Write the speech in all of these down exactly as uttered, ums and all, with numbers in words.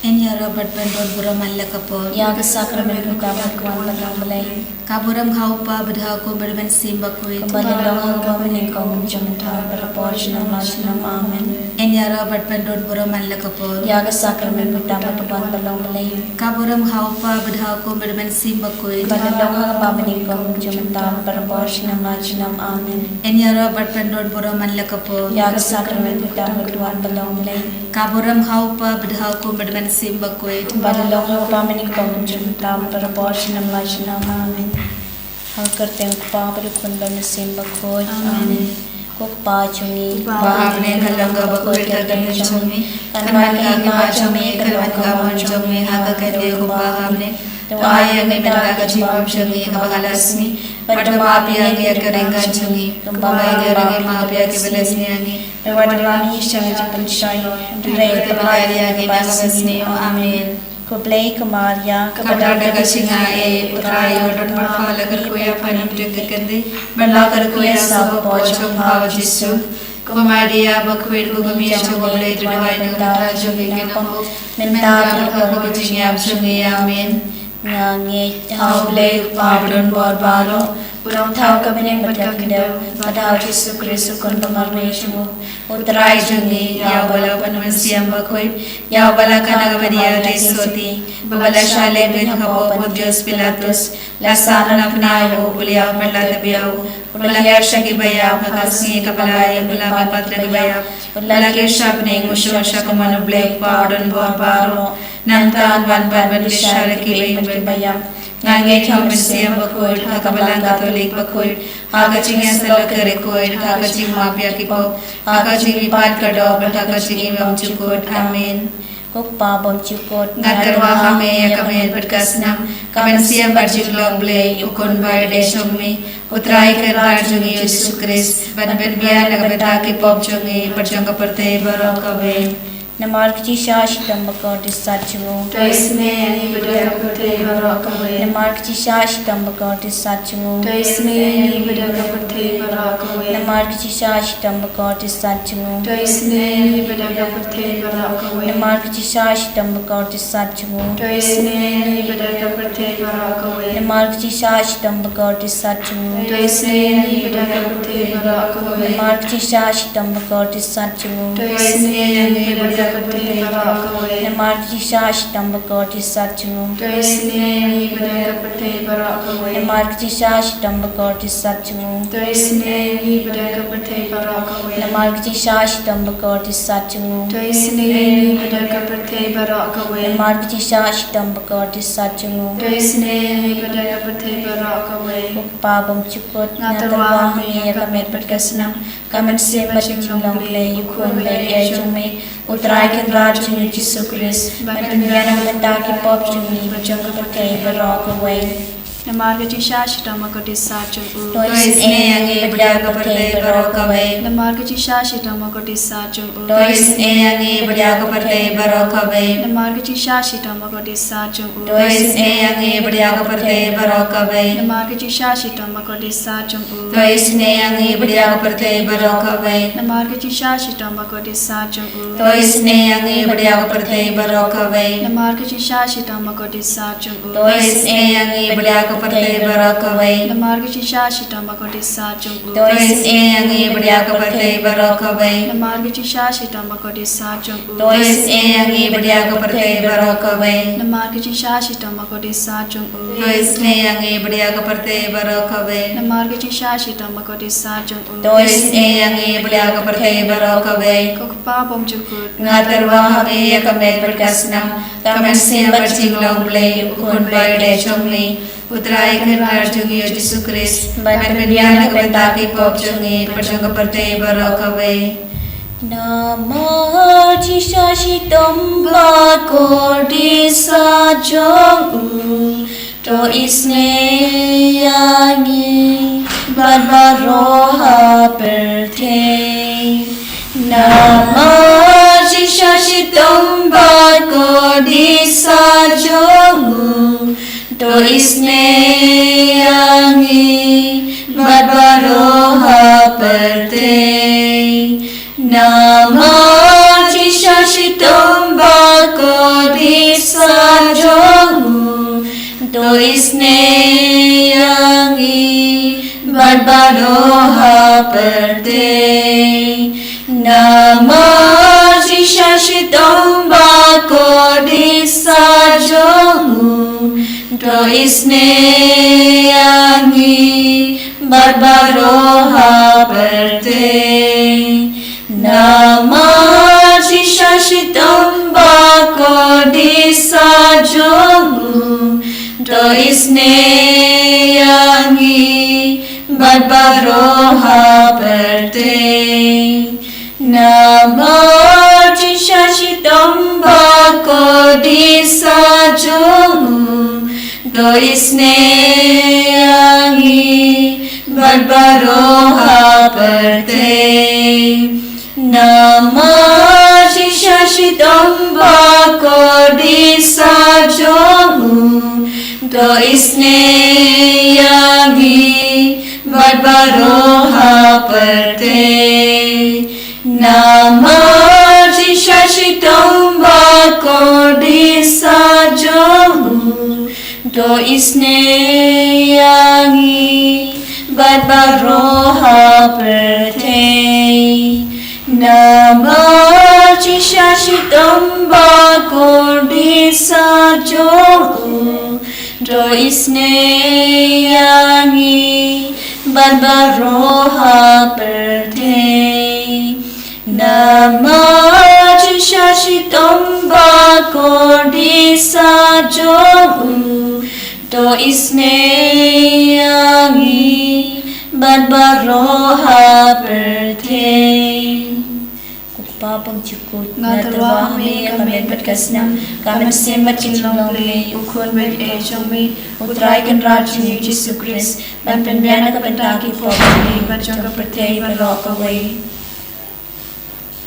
Yn ïaroh bad pyndonkam burom man la ka por. Ïa ka sakramen pyndonkam bad ka wan bad long Blei. Ka burom ha u Kpa bad ha u Khun bad ha u Mynsiem Bakhuid. Kumba la long ha kaba nyngkong, mynta, bad ha ka por, sha lam la sha lam. Amen. Yn ïaroh bad pyndonkam burom man la ka por. Ïa ka sakramen pyndonkam bad ka wan bad long Blei. Ka burom ha u Kpa bad ha u Khun bad ha u Mynsiem Bakhuid. Kumba la long ha kaba nyngkong, mynta, bad ha ka por, sha lam la sha lam. Amen. Yn ïaroh bad pyndonkam burom man la ka por. Ïa ka sakramen pyndonkam bad ka wan bad long Blei. Ka burom ha u Kpa bad ha u Khun bad ha u Mynsiem Bakhuid. Kumba la long ha kaba nyngkong, mynta, bad ha ka por, sha lam la sha lam. Amen. Ha ka kyrteng u Kpa bad u Khun bad u Mynsiem Bakhuid. Amen. Ko Kpa jong ngi, uba ha bneng, ka long kaba khuid ka kyrteng jong me. Kan wan ka hima jong me, kan long ka mon jong me ha ka khyndew kumba ha bneng. To ai ïa ngi mynta ka jingpop jong ngi kaba ha la ka sngi. Bad to map ïa ngi ïa ka riewkhuid jong ngi, kumba ngi ruh ngi map ïa kiba la sniew ïa ngi. Wat la ngi sha ka jingpynshoi, hynrei to pynlait ïa ngi na kaba sniew. Amen. Ko Blei, ko Maria, kaba don da ka jingaiei, U Trai u don bad pha. La kyrkhu ïa pha na ki khynnah, bad la kyrkhu ïa u saw hapoh jong pha u Jisu. Ko Maria bakhuid, ko kmie jong U Blei, to duwai na ka bynta jong ngi kiba bun, mynta bad ha ka por ka jingïap jong ngi. Amen. Nga ngeit ha U Blei U Kpa ba don bor baroh, uba thaw ka bneng bad ka khyndew, bad ha u Jisu Khrist u Khun ba marwei jong u, U Trai jong ngi, ïa uba la pynmynsiem bakhuid, ïa uba la kha na ka bynta jong u Sotti, uba la shah leh beiñ hapoh Pontius Pilatus, la sahnarphna ïa u, u la ïap bad la tap ïa u, u la ïaid sha ki baïap, ha ka sngi kaba lai u la mihpat na ki baïap, u la kiew sha bneng, u shong sha ka mon U Blei U Kpa ba don bor baroh. Nangta un wan ban bishar ïa kiba im bad kiba ïap. Nga ngeit ha U Mynsiem Bakhuid, ha ka Balang Katholik bakhuid, ha ka jingïasyllok ka riewkhuid, ha ka jingmap ïa ki pop, ha ka jingmihpat ka doh, bad ha ka jingim bymjukut. Amen. Ko Kpa bymjukut, nga tyrwa ha me ïa ka met bad ka snam, ka mynsiem bad jinglong Blei, U Khun ba ïadei jong me, U Trai Kynrad jong ngi U Jisu Khrist, ban pynbiang na ka bynta ki pop jong ngi bad jong ka pyrthei baroh kawei. Namar ka jingshisha shitom bakordit sat jong u. To isynei ïa ngi bad ïa ka pyrthei baroh kawei. Namar ka jingshisha shitom bakordit sat jong u. To isynei ïa ngi bad ïa ka pyrthei baroh kawei. Namar ka jingshisha shitom bakordit sat jong u. To isynei ïa ngi bad ïa ka pyrthei baroh kawei. Namar ka jingshisha shitom bakordit sat jong u. To isynei ïa ngi bad ïa ka pyrthei baroh kawei. Namar ka jingshisha shitom bakordit sat jong u. To isynei ïa ngi bad ïa ka pyrthei baroh kawei. Namar ka jingshisha shitom bakordit sat jong u. To isynei ïa ngi bad ïa ka pyrthei baroh kawei. Namar ka jingshisha shitom bakordit sat jong u. To isynei ïa ngi bad ïa ka pyrthei baroh kawei. Namar ka jingshisha shitom bakordit sat jong u. To isynei ïa ngi bad ïa ka pyrthei baroh kawei. Namar ka jingshisha shitom bakordit sat jong u. To isynei ïa ngi bad ïa ka pyrthei baroh kawei. Namar ka jingshisha shitom bakordit sat jong u. To isynei ïa ngi bad ïa ka pyrthei baroh kawei. Ko Kpa bymjukut, nga tyrwa ha me ïa ka met bad ka snam, ka mynsiem bad ka jinglong Blei, U Khun ba ïadei jong me, U Trai Kynrad jong ngi U Jisu Khrist, ban pynbiang na ka bynta ki pop jong ngi bad jong ka pyrthei baroh kawei. Namar ka jingshisha shitom bakordit sat jong u. To isynei ïa ngi bad ïa ka pyrthei baroh kawei. Namar ka jingshisha shitom bakordit sat jong u. To isynei ïa ngi bad ïa ka pyrthei baroh kawei. Namar ka jingshisha shitom bakordit sat jong u. To isynei ïa ngi bad ïa ka pyrthei baroh kawei. Namar ka jingshisha shitom bakordit sat jong u. To isynei ïa ngi bad ïa ka pyrthei baroh kawei. Namar ka jingshisha shitom bakordit sat jong u. To isynei ïa ngi bad ïa ka pyrthei baroh kawei. Namar ka jingshisha shitom bakordit sat jong u. To isynei ïa ngi bad ïa ka pyrthei baroh kawei. Namar ka jingshisha shitom bakordit sat jong u. To isynei ïa ngi bad ïa ka pyrthei baroh kawei. Namar ka jingshisha shitom bakordit sat jong u. To isynei ïa ngi bad ïa ka pyrthei baroh kawei. Namar ka jingshisha shitom bakordit sat jong u. To isynei ïa ngi bad ïa ka pyrthei baroh kawei. Namar ka jingshisha shitom bakordit sat jong u. To isynei ïa ngi bad ïa ka pyrthei baroh kawei. Ko Kpa bymjukut, nga tyrwa ha me ïa ka met bad ka snam, ka mynsiem bad jinglong Blei, U Khun ba ïadei jong me, U Trai Kynrad jong ngi U Jisu Khrist, ban pynbiang na ka bynta ki pop jong ngi bad jong ka pyrthei baroh kawei. Namar ka jingshisha shitom bakordit sat jong u. To isynei ïa ngi bad baroh ha pyrthei. Namar ka jingshisha shitom bakordit sat jong u. To isynei ïa ngi bad baroh ha pyrthei. Namar ka jingshisha shitom bakordit bad baroh ha pyrthei. Namar jingshisha shitom ba kordit sa jong u, to isynei ïa ngi bad baroh ha pyrthei. Namar jingshisha shitom ba kordit sa jong u, to isynei ïa ngi bad baroh ha pyrthei. Namar jingshisha shitom ba kordit sa jong u, to isynei ïa ngi bad baroh ha pyrthei. Namar jingshisha shitom ba kordit sa jong u, to isynei ïa ngi bad baroh ha pyrthei. Namar jingshisha shitom ba kordit sa jong u, to isynei ïa ngi bad baroh ha pyrthei. Namar jingshisha shitom ba kordit sa jong u, to isynei ïa ngi bad baroh ha pyrthei. Namar jingshisha shitom ba kordit sa jong u, to isynei ïa ngi bad baroh ha pyrthei. Ko Kpa bymjukut, nga tyrwa ha me ïa ka met bad ka snam, ka mynsiem bad ka jinglong Blei, U Khun ba ïeit jong me, U Trai Kynrad jong ngi Jisu Khrist, ban pynbiang na ka bynta ki pop jong ngi bad jong ka pyrthei baroh kawei.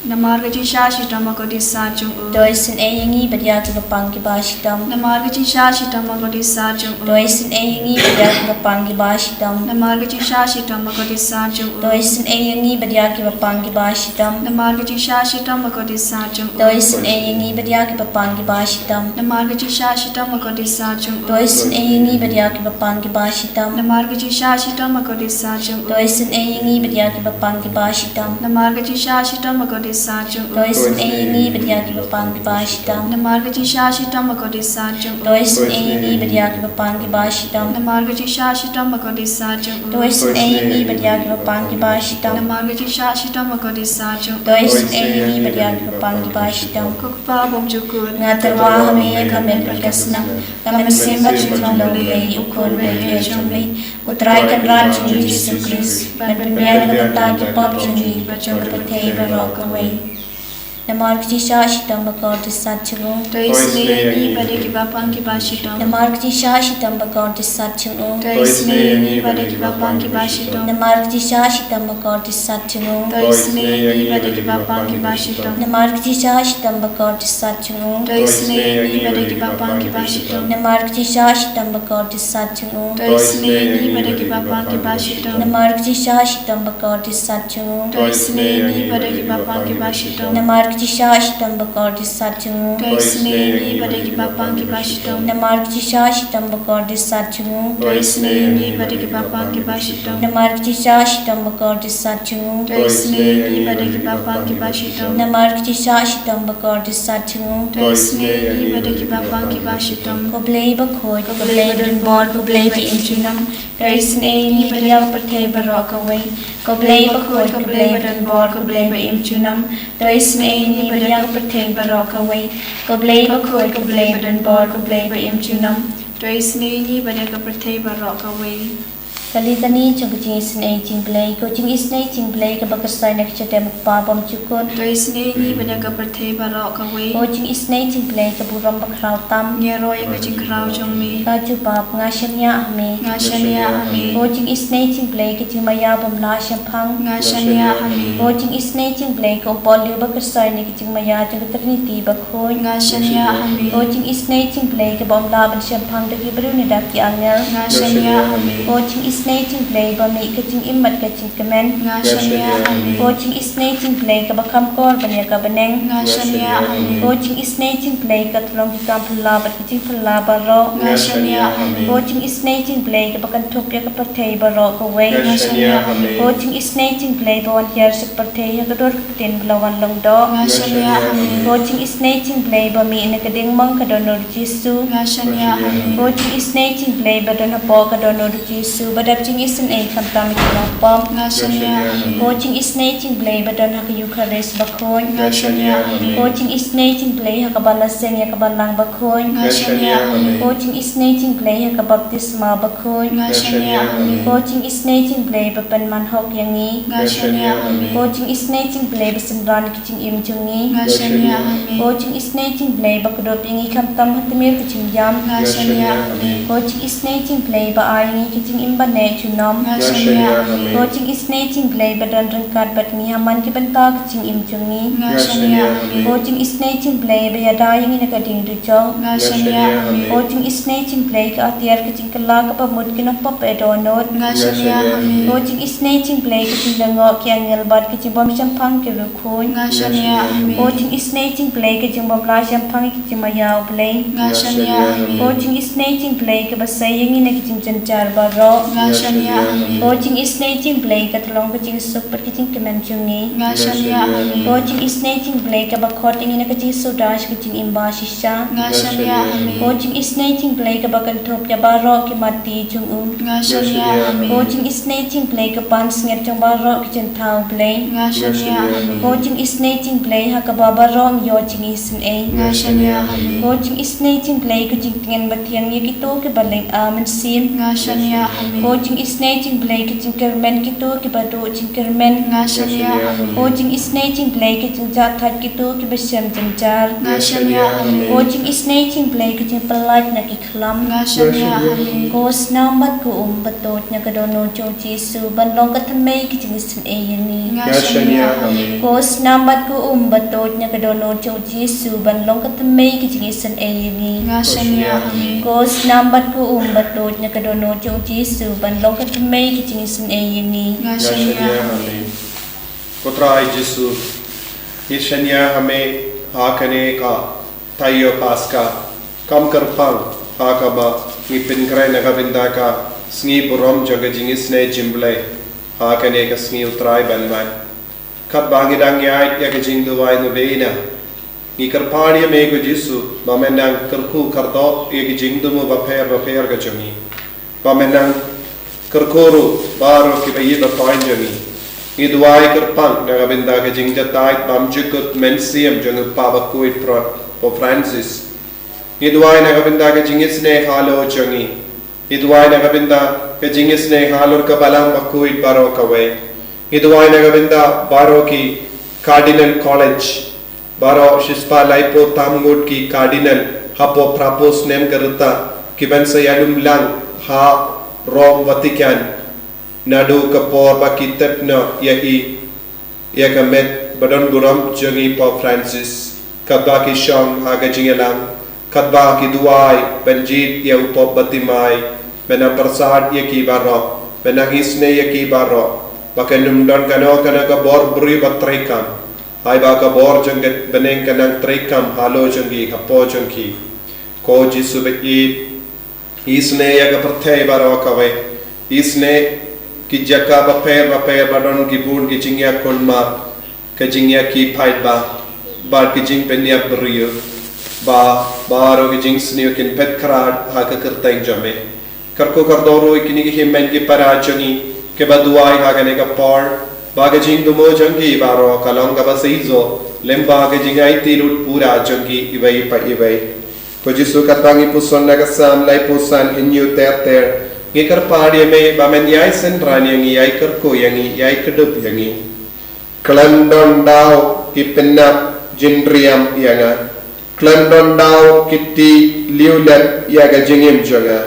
Namar ka jingshisha shitom ba kordit sa jong u, to isynei ïa ngi bad ïa kiba pang kiba shitom. Namar ka jingshisha shitom ba kordit sa jong u, to isynei ïa ngi bad ïa kiba pang kiba shitom. Namar ka jingshisha shitom ba kordit sa jong u, to isynei ïa ngi bad ïa kiba pang kiba shitom. Namar ka jingshisha shitom ba kordit sa jong u, to isynei ïa ngi bad ïa kiba pang kiba shitom. Namar ka jingshisha shitom ba kordit sa jong u, to isynei ïa ngi bad ïa kiba pang kiba shitom. Namar ka jingshisha shitom ba kordit sa jong u, to isynei ïa ngi bad ïa kiba pang kiba shitom. Namar ka jingshisha shitom ba kordit sa jong u, to isynei ïa ngi bad ïa kiba pang kiba shitom. Namar ka jingshisha shitom ba kordit sa jong u, to isynei ïa ngi bad ïa kiba pang kiba shitom. Namar ka jingshisha shitom ba kordit sa jong u, to isynei ïa ngi bad ïa kiba pang kiba shitom. Namar ka jingshisha shitom ba kordit sa jong u, to isynei ïa ngi bad ïa kiba pang kiba shitom. Ko Kpa bymjukut, nga tyrwa ha me ïa ka met bad ka snam, ka mynsiem bad ka jinglong Blei, U Khun ba ïeit jong me, U Trai Kynrad jong ngi Jisu Khrist, ban pynbiang na ka bynta ki pop jong ngi bad jong ka pyrthei baroh kawei. Namar ka jingshisha shitom ba kordit sa jong u, to isynei ïa ngi bad ïa kiba pang kiba shitom. Namar ka jingshisha shitom ba kordit sa jong u, to isynei ïa ngi bad ïa kiba pang kiba shitom. Namar ka jingshisha shitom ba kordit sa jong u, to isynei ïa ngi bad ïa kiba pang kiba shitom. Namar ka jingshisha shitom ba kordit sa jong u, to isynei ïa ngi bad ïa kiba pang kiba shitom. Namar ka jingshisha shitom ba kordit sa jong u, to isynei ïa ngi bad ïa kiba pang kiba shitom. Namar ka jingshisha shitom ba kordit sa jong u, to isynei ïa ngi bad ïa kiba pang kiba shitom. Namar ka jingshisha shitom ba kordit sa jong u, to isynei ïa ngi bad ïa kiba pang kiba shitom. Namar ka jingshisha shitom ba kordit sa jong u, to isynei ïa ngi bad ïa kiba pang kiba shitom. Namar ka jingshisha shitom ba kordit sa jong u, to isynei ïa ngi bad ïa kiba pang kiba shitom. Namar ka jingshisha shitom ba kordit sa jong u, to isynei ïa ngi bad ïa kiba pang kiba shitom. Ko Blei bakhuid, ko Blei badonbor, ko Blei ba im junom, to isynei ïa ngi bad ïa ka pyrthei baroh kawei. Ko Blei bakhuid, ko Blei badonbor, ko Blei ba im junom, to isynei ïa ngi bad ïa ka pyrthei baroh kawei. Ko Blei bakhuid, ko Blei badonbor, ko Blei ba im junom, to isynei ïa ngi bad ïa ka pyrthei baroh kawei. Ka litani jong ka jingisynei jingblei. Ko jingisynei jingblei kaba kyrsoi na ka jingtem U Kpa bymjukut, to isynei ïa ngi bad ïa ka pyrthei baroh kawei. Ko jingisynei jingblei ka burom bakhraw tam, ngi ïaroh ïa ka jingkhraw jong me. Ka jubab, nga shaniah ha me. Nga shaniah ha me. Ko jingisynei jingblei ka jingmaïa bym lah shemphang, nga shaniah ha me. Ko jingisynei jingblei ka upohliew ba kyrsoi na ka jingmaïa jong ka Trinity bakhuid, nga shaniah ha me. Ko jingisynei jingblei kaba ym lah ban shemphang da ki briew ne da ki angel, nga shaniah ha me. Ko jingis Isynei jong U Blei ba mih ka jingim bad ka jingkmen. Nga shaniah ha me. Ko jingisynei jong U Blei kaba kham kor ban ïa ka bneng. Nga shaniah ha me. Ko jingisynei jong U Blei ka tyllong ki kam phylla bad ki jingphylla baroh. Nga shaniah ha me. Ko jingisynei jong U Blei kaba kynthup ïa ka pyrthei baroh kawei. Nga shaniah ha me. Ko jingisynei jong U Blei ba wan hiar sha ka pyrthei ha ka dur ka ktien ba la wan long doh. Nga shaniah ha me. Ko jingisynei jong U Blei ba mih na ka diengmong ka dohnud u Jisu. Nga shaniah ha me. Ko jingisynei jong U Blei ba don hapoh ka dohnud u Jisu ba dap jingisynei khamtam ïa ki nongpop. Nga shaniah ha me. Ko jingisynei jong U Blei ba don ha ka Eukharist bakhuid. Nga shaniah ha me. Ko jingisynei jong U Blei ha kaba la seng ïa ka balang bakhuid. Nga shaniah ha me. Ko jingisynei jong U Blei ha ka baptisma bakhuid. Nga shaniah ha me. Ko jingisynei jong U Blei ba pynman hok ïa ngi. Nga shaniah ha me. Ko jingisynei jong U Blei ba synran ïa ka jingim jong ngi. Nga shaniah ha me. Ko jingisynei jong U Blei ba kdup ïa ngi khamtam ha tmier ka jingjam. Nga shaniah ha me. Ko jingisynei jong U Blei ba ai ïa ngi ka jingim ba neh junom. Nga shaniah ha me. Ko jingisynei jong U Blei ba don ryngkat bad ngi ha man ki bynta ka jingim jong ngi. Nga shaniah ha me. Ko jingisynei jong U Blei ba ïada ïa ngi na ka diengdujok. Nga shaniah ha me. Ko jingisynei jong U Blei ka atiar ka jingkylla kaba mut ki nongpop ba dohnud. Nga shaniah ha me. Ko jingisynei jong U Blei ka jinglyngngoh ki angel bad ka jingbymshemphang ki riewkhuid. Nga shaniah ha me. Ko jingisynei jong U Blei ka jingbymlah shemphang ïa ka jingmaïa U Blei. Nga shaniah ha me. Ko jingisynei jong U Blei kaba sei ïa ngi na ki jingjynjar baroh. Nga shaniah ha me. Ko jingisynei jong U Blei ka tyllong ka jingsuk bad ka jingkmen jong ngi. Nga shaniah ha me. Ko jingisynei jong U Blei kaba khot ïa ngi na ka jingsuda sha ka jingim bashisha. Nga shaniah ha me. Ko jingisynei jong U Blei kaba kynthup ïa baroh ki matti jong u. Nga shaniah ha me. Ko jingisynei jong U Blei ka pansngiat jong baroh ki jingthaw Blei. Nga shaniah ha me. Ko jingisynei jong U Blei ha kaba baroh ngi ïoh jingisynei. Nga shaniah ha me. Ko jingisynei jong U Blei ka jingtngen bathiang ïa kito kiba lynga mynsiem. Nga shaniah ha me. Ko jingisynei jong U Blei ka jingkyrmen kito kiba duh jingkyrmen. Nga shaniah ha me. Ko jingisynei jong U Blei ka jingjahthait kito kiba shem jynjar. Nga shaniah ha me. Ko jingisynei jong U Blei ka jingpyllait na ki khlam. Nga shaniah ha me. Ko snam bad ko um ba tuid na ka dohnud jong u Jisu ban long ka thymmei ka jingisynei ïa ngi. Nga shaniah ha me. Ko snam bad ko um ba tuid na ka dohnud jong u Jisu ban long ka thymmei ka jingisynei ïa ngi. Nga shaniah ha me. Ko snam bad ko um ba tuid na ka dohnud jong u Jisu ban long ka thymmei ka jingisynei ïa ngi. Nga shaniah ha me. Ko Trai Jisu, ngi shaniah ha me ha kane ka taïew Paska. Kam kyrpang ha kaba ngi pynkhreh na ka bynta ka sngi burom jong ka jingisynei jong U Blei ha kane ka sngi U Trai ban wan. Katba ngi dang ïaid ïa ka jingduwai novena, ngi kyrpad ïa me ko Jisu ba men nang kyrkhu kyrdoh ïa ka jingthmu bapher bapher ka jong ngi, ba men nang kyrkhu ruh baroh kiba ïeit ba paw jong ngi. Ngi duwai kyrpang na ka bynta ka jingjahthait bymjukut mynsiem jong u Papa bakhuid Pope Francis. Ngi duwai na ka bynta ka jingisynei halor jong ngi. Ngi duwai na ka bynta ka jingisynei halor ka balang bakhuid baroh kawei. Ngi duwai na ka bynta baroh ki Cardinal College, baroh shispah laiphew tam ngut ki Cardinal hapoh phraphew snem ka rta kiban sa ïalum lang ha Rome Vatican naduh ka por ba ki tep noh ïa i ïa ka met ba don burom jong i Pope Francis, katba ki shong ha ka jingïalang, katba ki duwai ban jied ïa u Pope ba thymmai, men nang pyrsad ïa ki baroh, men nang isynei ïa ki baroh, ba kan ym don kano kano ka bor briew ba treikam, hynrei ba ka bor jong ka bneng kan nang treikam halor jong ki, hapoh jong ki. Ko Jisu ba ïeit, isynei ïa ka pyrthei baroh kawei. Isynei ki jaka bapher bapher ba don ki bun ki jingïakhun mar, ka jingïakhih paidbah, bad ka jingpynïap briew, ba baroh ki jingsniew kin phet khrat ha ka kyrteng jong me. Kyrkhu kyrdoh ruh ïa kine ki hynmen ki para jong ngi kiba duwai ha kane ka por, ba ka jingthmu jong ki baroh ka long kaba shisha lyngba ka jingaiti lut pura jong ki iwei pa iwei. Ko Jisu, katba ngi puson na ka Salm laiphew san, hynñiew ter ter, ngi kyrpad ïa me ba men ïai synran ïa ngi, ïai kyrkhu ïa ngi, ïai kdup ïa ngi. Khlem don daw ki pynïap jingriam ïa nga, khlem don daw ki tih liulet ïa ka jingim jong nga.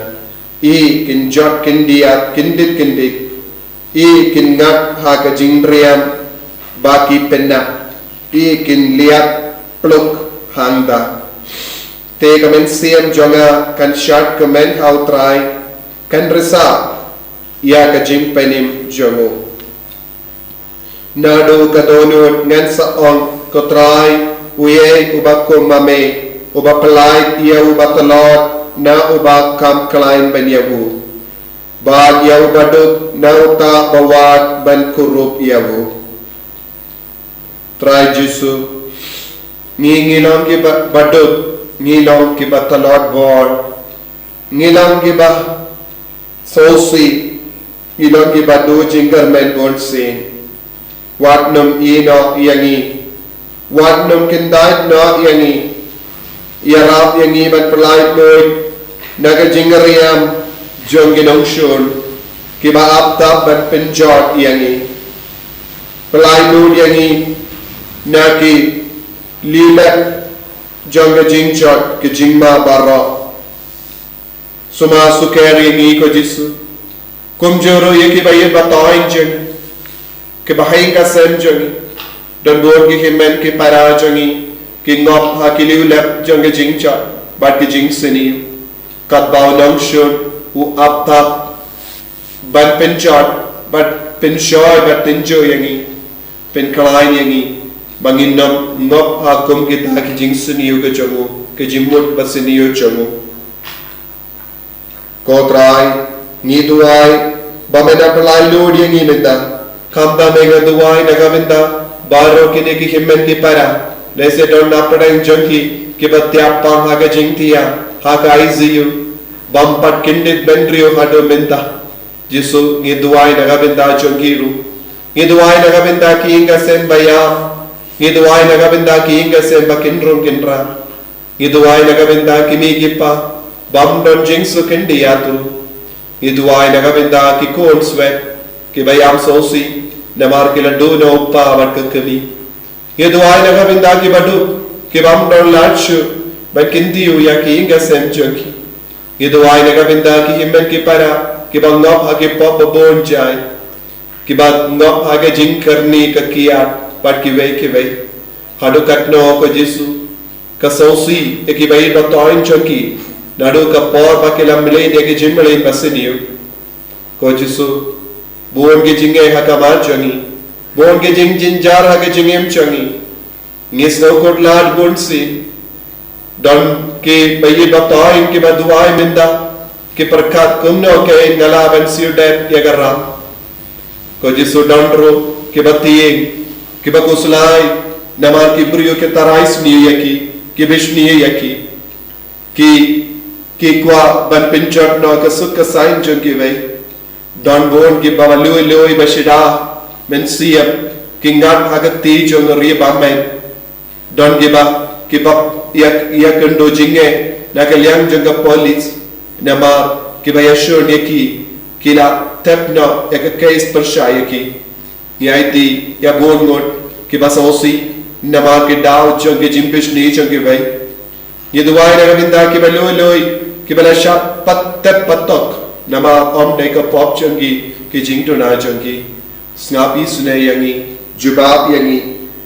I kin jot kyndit kyndit kyndit, i kin ngat ha ka jingriam ba ki pynïap, i kin liat pluk hangta. Te ka mynsiem jong nga kan shad kmen ha U Trai, kan risa ïa ka jingpynim jong u. Naduh ka dohnud ngan sa ong, ko Trai, uei uba kum ma me, uba pyllait ïa u batlot, na uba kam khlaiñ ban ïa u, bad ïa u baduk, na uta ba wad ban kurup ïa u. Trai Jisu, ngi ngi long kiba baduk, ngi long kiba tlot bor, ngi long kiba sngewsih, ngi long kiba duh jingkyrmen bun sien. Wat nym ïehnoh ïa ngi, wat nym kyndait noh ïa ngi. Ïarap ïa ngi ban pyllait lut na ka jingriam jong ki nongshun kiba ap tap ban pynjot ïa ngi. Pyllait lut ïa ngi na ki lieh lep jong ka jingjot ka jingma baroh. Sumar sukher ïa ngi, ko Jisu. Kumjuh ruh ïa kiba ïeit ba toiñ jong ngi, kiba ha ïing ha sem jong ngi. Don bun ki hynmen ki para jong ngi ki ngop ha ki lieh lep jong ka jingjot bad ka jingsniew. Katba u nongshun u ap tap ban pynjot, ban pynshoi, ban pynjuh ïa ngi, pynkhlaiñ ïa ngi, ba ngin nym ngop ha kum kita ki jingsniew ka jong u, ka jingmut ba sniew jong u. Ko Trai, ngi duwai ba men da pyllait lut ïa ngi mynta. Kumba me nga duwai na ka bynta baroh kine ki hynmen ki para, lehse don na pdeng jong ki kiba thiah pang ha ka jingthiah ha ka I C U, bym pat kyndit bynriew haduh mynta. Jisu, ngi duwai na ka bynta jong ki ruh. Ngi duwai na ka bynta ki ïing ki sem ba ïam. Ngi duwai na ka bynta ki ïing ki sem ba kynrum kynram. Ngi duwai na ka bynta ki mei ki pa bym don jingsuk kyndiat ruh. Ngi duwai na ka bynta ki khun swet kiba ïam sngewsih namar ki la duh na u kpa bad ka kmie. Ngi duwai na ka bynta ki baduk ki bym don lad shuh ban kyntiew ïa ki ïing ki sem jong ki. Ngi duwai na ka bynta ki hynmen ki para kiba ngop ha ki pop ba bun jait, kiba ngop ha ka jingkyrni ka kiad bad kiwei kiwei. Haduh katno, ko Jisu, ka sngewsih ïa kiba ïeit ba toiñ jong ki naduh ka por ba ki la mlien ïa ka jingmlien ba sniew. Ko Jisu, bun ki jingeh ha khmat jong ngi, bun ki jingjynjar ha ka jingim jong ngi. Ngi sngewkhuslai bun sien. Don kiba ïeit ba toiñ kiba duwai mynta, ki pyrkhat, kumno kein nga lah ban siew dep ïa ka ram. Ko Jisu, don ruh kiba tieng, kiba khuslai namar ki briew ki tharai sniew ïa ki, ki bishni ïa ki. Ki, ki kwah ban pynjot noh ka suk ka saiñ jong kiwei. Don bun kiba lui lui ba shida mynsiem, ki ngat ha ka kti jong u riewbymman. Don kiba, kiba ïa, ïakynduh jingeh na ka liang jong ka police namar kiba ïashun ïa ki, ki la thep noh ïa ka case pyrshah ïa ki. Ngi aiti ïa bun ngut kiba sngewsih namar ki daw jong ki jingbishni jong kiwei. Ngi duwai na ka bynta kiba lui lui, kiba la shah pat thep pat tok namar ym dei ka pop jong ki ki jingduna jong ki. Sngap isynei ïa ngi, jubab ïa ngi.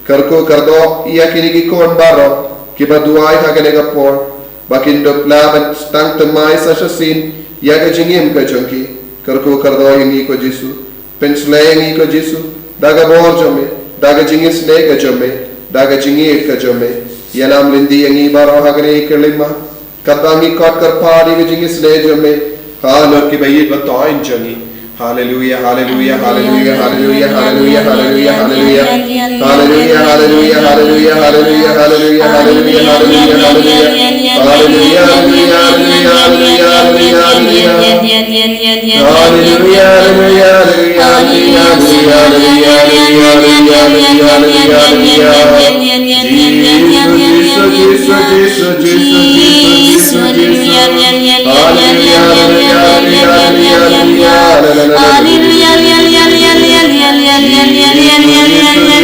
Kyrkhu kyrdoh ïa kine ki khun baroh kiba duwai ha kane ka por, ba kin dup lah ban tang thymmai sa shisien ïa ka jingim ka jong ki. Kyrkhu kyrdoh ïa ngi, ko Jisu. Pynshlei ïa ngi, ko Jisu, da ka bor jong me, da ka jingisynei ka jong me, da ka jingïeit ka jong me. Ïalam lynti ïa ngi baroh ha kane ka lima, katba ngi khot kyrpad ïa ka jingisynei jong me halor kiba ïeit ba toiñ jong ngi. Haleluya, haleluya, haleluya, haleluya, haleluya, haleluya, haleluya, haleluya. Haleluya, haleluya, haleluya, haleluya, haleluya, haleluya, haleluya, haleluya. Haleluya, haleluya, haleluya, haleluya, haleluya, haleluya. Haleluya, haleluya, haleluya, haleluya, haleluya, haleluya, haleluya, haleluya. Jisu, Jisu, Jisu, Jisu, Jisu, Jisu, Jisu, Jisu. Haleluya, haleluya, haleluya, haleluya, haleluya. Haleluya, haleluya, haleluya, haleluya, haleluya. Haleluya, haleluya,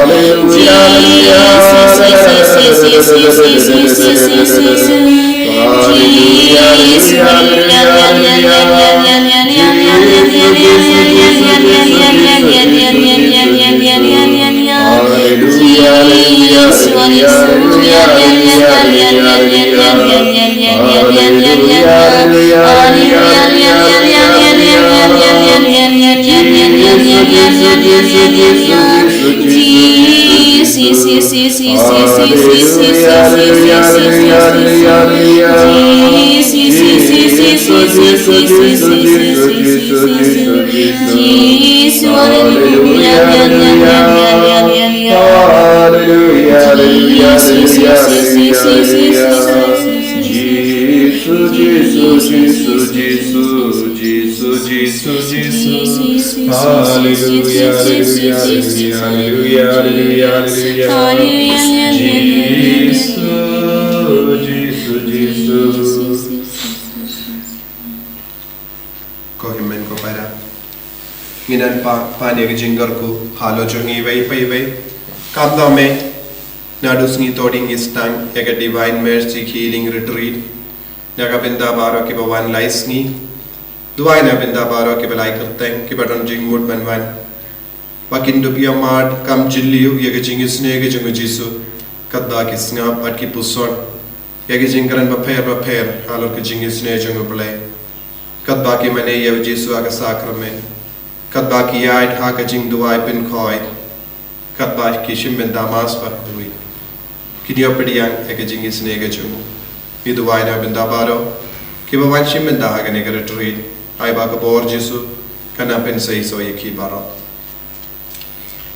haleluya. Haleluya, haleluya, haleluya, haleluya. Haleluya, haleluya, Ko hynmen ko para, ngin pan pan ïa ka jingkyrkhu halor jong iwei pa iwei. Kam dang me naduh sngi to dang ngi sdang ïa ka Divine Mercy Healing Retreat. Na ka bynta baroh kiba wan lai sngi, duwai na bynta baroh kiba lai kyrteng, kiba don jingmut ban wan, ba kin dup ïa mad kam jylliew ïa ka jingisynei ka jong u Jisu, katba ki sngap bad ki puson ïa ka jingkren bapher bapher halor ka jingisynei jong u Blei, katba ki mane ïa u Jisu ha ka sakramen, katba ki ïaid ha ka jingduwai pynkhoi, katba ki shim bynta Mass bad kawei. Kin ïoh pdiang ïa ka jingisynei ka jong u. Ngi duwai na bynta baroh kiba wan shim bynta ha kane ka retreat. Ai ba ka bor Jisu kan nang pynseisoh ïa ki baroh.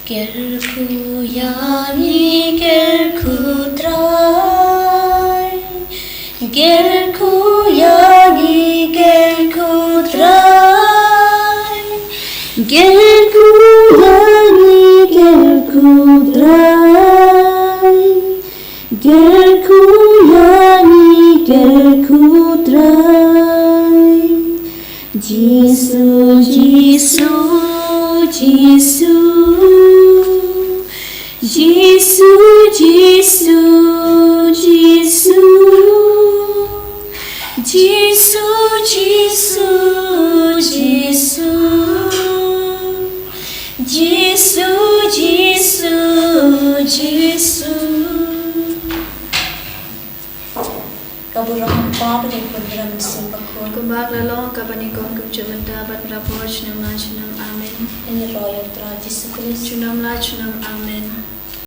Kyrkhu ïa ngi, kyrkhu Trai. Kyrkhu ïa ngi, kyrkhu Trai. Kyrkhu ïa ngi, kyrkhu Trai. Kyrkhu ïa ngi, kyrkhu Trai. Jisu, Jisu, Jisu. Jisu, Jisu, Jisu. Jisu, Jisu, Jisu. Jisu, Jisu, Jisu. Ka burom u Kpa bad u Khun bad u Mynsiem Bakhuid. Kumba ka la long, ka ban ïakhun kumjuh mynta bad mynta bad junom la junom. Amen. Ngi ïaroh ïa u Trai Jisu Khrist. Junom la junom. Amen.